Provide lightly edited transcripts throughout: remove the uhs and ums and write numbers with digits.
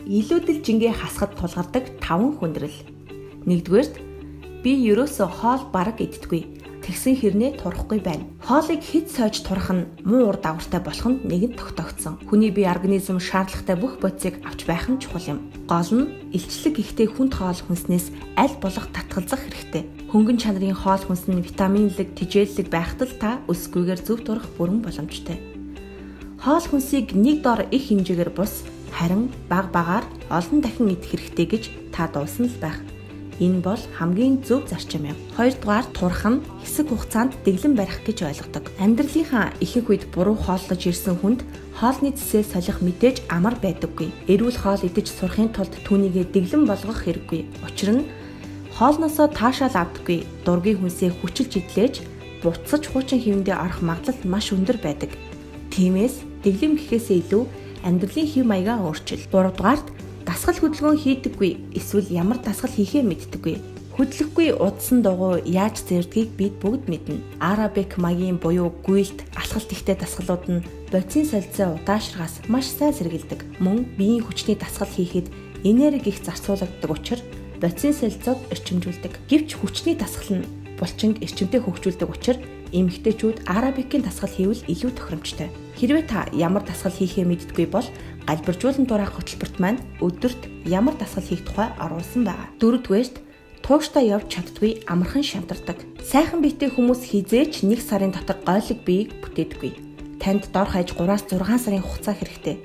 Илүүдэл жингээ хасахад тулгардаг 5 хүндрэл. Нэгдүгээрт, би ерөөсөө хоол бараг иддэггүй. Тэгсэн хэрнээ турахгүй байна. Хоолыг хэд сойж турах нь муу ур дагавартай болох нь нэгэнт тогтоогдсон. Хүний бие организм шаардлагатай бүх бодисыг авч байх нь чухал юм. Гол нь илчлэг ихтэй хүнд хоол хүнснээс аль болох татгалзах хэрэгтэй. Хөнгөн чанарын хоол хүнс нь витаминлэг, тэжээллэг байхад л та өлсгүйгээр зөв турах бүрэн боломжтой. Хоол хүнсийг нэг дор их хэмжээгээр бус, харин баг багаар олон дахин идэх хэрэгтэй гэж та дуусан л байх. Энэ бол хамгийн зөв зарчим юм. Хоёрдугаар, турах нь хэсэг хугацаанд дэглэм барих гэж ойлгодог. Амьдралынхаа ихэнх үед буруу хооллож ирсэн хүнд хоолны цэсээ солих мэдээж амар байдаггүй. Эрүүл хоол идэж сурахын тулд түүнийгээ дэглэм болгох хэрэггүй. Учир нь хоолноосоо таашаал авдаггүй. Дургийн хүнсээ хүчилж идлээж буцаж хуучин хэвэндээ орох магадлал маш өндөр байдаг. Тиймээс дэглэм гэхээсээ илүү амьдралын хэв маягаа өөрчил. Гуравдугаарт, дасгал хөдөлгөөн хийдэггүй эсвэл ямар дасгал хийхээ мэддэггүй. Хөдлөхгүй удсан дугуй яаж зээрдгийг бид бүгд мэднэ. Аэробик маягийн буюу гүйлт, алхалт ихтэй дасгалууд нь бодисын солилцоо удаашрахаас маш сайн сэргийлдэг. Мөн биеийн хүчний дасгал хийхэд энерги их зарцуулагддаг учраас бодисын солилцоог эрчимжүүлдэг. Гэвч хүчний дасгал нь булчинг эрчимтэй хөгжүүлдэг учраас эмэгтэйчүүд аэробикийн дасгал хийвэл илүү тохиромжтой. Хэрвээ та ямар дасгал хийхээ мэддэггүй бол галбиржуулан дураах хөтөлбөрт маань өдөрт ямар дасгал хийх тухай оруулсан байгаа. Дөрөвдүгээрт, тууштай явж чаддгүй, амархан шантардаг. Сайхан биетэй хүмүүс хэзээ ч 1 сарын дотор гойлог биеийг бүтээдэггүй. Танд дор хаяж 3-6 сарын хугацаа хэрэгтэй.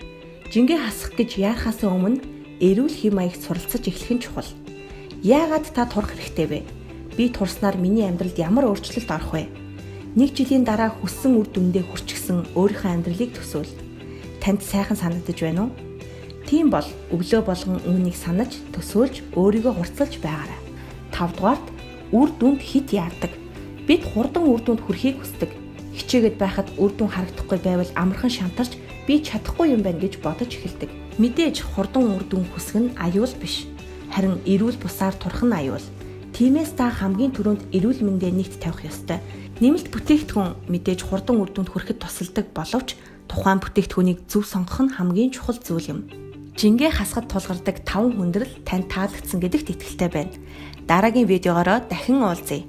Жингээ хасах гэж яарахаас өмнө эрүүл хэв маягт суралцаж эхлэх нь чухал. Яагаад та турах хэрэгтэй вэ? Би турснаар миний амьдралд ямар өөрчлөлт орох вэ? Нэг жилийн дараа хүссэн үр дүндээ хүрчихсэн өөрийнхөө амьдралыг төсөөл. Танд сайхан санагдаж байна уу? Тийм бол өглөө болгон үүнийг санаж, төсөөлж, өөрийгөө хурцлж байгаарай. Тавдугаарт, үр дүнд хэт яардаг. Бид хурдан үр дүнд хүрэхийг хүсдэг. Хичээгээд байхад үр дүн харагдахгүй байвал амархан шантарч, би чадахгүй юм байна гэж бодож эхэлдэг. Мэдээж хурдан үр дүн хүсэх нь аюул биш. Харин эрүүл бусаар турах нь аюул. Тиймээс та хамгийн түрүүнд эрүүл мэндээ нэгт тавих ёстой. Нэмэлт бүтээгдэхүүн мэдээж хурдан үр дүнд хүрэхэд тусалдаг боловч тухайн бүтээгдэхүүнийг зөв сонгох нь хамгийн чухал зүйл юм. Жингээ хасахад тулгардаг 5 хүндрэл танд таалагдсан гэдэгт итгэлтэй байна. Дараагийн видеогоороо дахин уулзъя.